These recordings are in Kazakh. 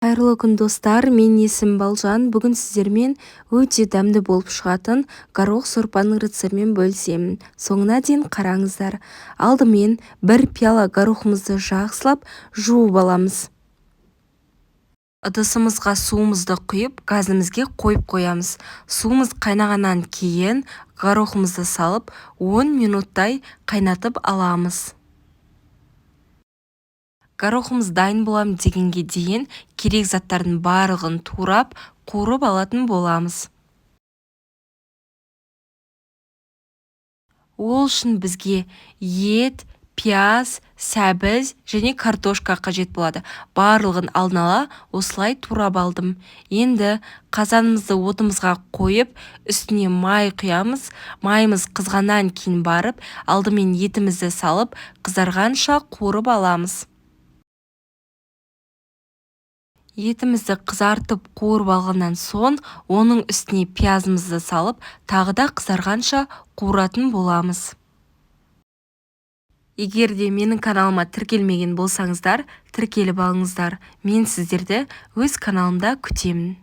Қайырлы күн, достар! Менің есімім Балжан. Бүгін сіздермен өте дәмді болып шығатын горох сорпаның рецептімен бөлісемін. Соңына дейін қараңыздар. Алдымен бір пиала горохымызды жақсылап жуып аламыз. Ыдысымызға суымызды құйып, газымызге қойып қоямыз. Суымыз қайнағаннан кейін горохымызды салып, 10 минуттай қайнатып аламыз. Горохымыз дайын боламын дегенге дейін керек заттардың барлығын турап, қуырып алатын боламыз. Ол үшін бізге ет, пияз, сәбіз және картошка қажет болады. Барлығын алдын ала осылай турап алдым. Енді қазанымызды отымызға қойып, үстіне май құямыз. Майымыз қызғаннан кейін барып, алдымен етімізді салып, қызарғанша қуырып аламыз. Етімізді қызартып қуырып алғаннан соң, оның үстіне пиязымызды салып, тағы да қызарғанша қуыратын боламыз. Егер де менің каналыма тіркелмеген болсаңыздар, тіркеліп алыңыздар. Мен сіздерді өз каналымда күтемін.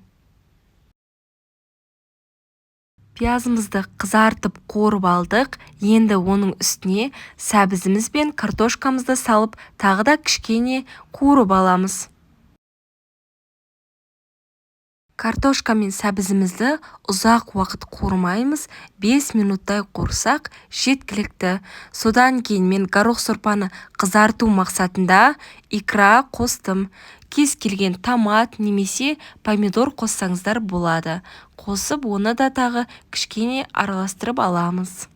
Пиязымызды қызартып қуырып алдық. Енді оның үстіне сәбізіміз бен картошкамызды салып, тағы да кішкене қуырып аламыз. Картошка мен сәбізімізді ұзақ уақыт қуырмаймыз, 5 минуттай қуырсақ жеткілікті. Содан кейін мен горох сорпаны қызарту мақсатында икра қостым. Кез келген томат немесе помидор қоссаңыздар болады. Қосып, оны да тағы кішкене араластырып аламыз.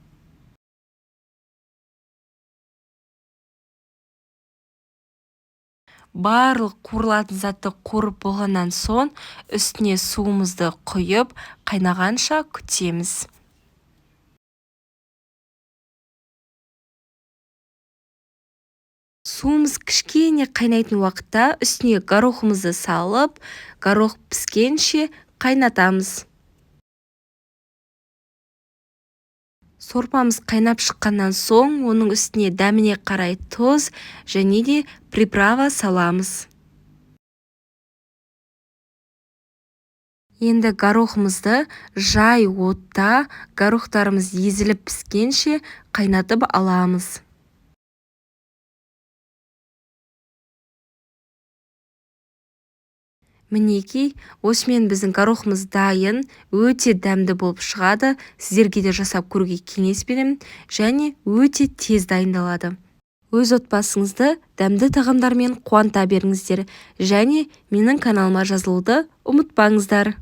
Барлық қуырылатын затты қуырып болғаннан соң, үстіне суымызды құйып, қайнағанша күтеміз. Суымыз кішкене қайнайтын уақытта үстіне горохымызды салып, горох піскенше қайнатамыз. Сорпамыз қайнап шыққаннан соң, оның үстіне дәміне қарай тұз және де приправа саламыз. Енді горохымызды жай отта горохтарымыз езіліп піскенше қайнатып аламыз. Мінекей, осымен біздің горохымыз дайын, өте дәмді болып шығады. Сіздерге де жасап көруге кеңес беремін және өте тез дайындалады. Өз отбасыңызды дәмді тағамдармен қуанта беріңіздер және менің каналыма жазылуды ұмытпаңыздар.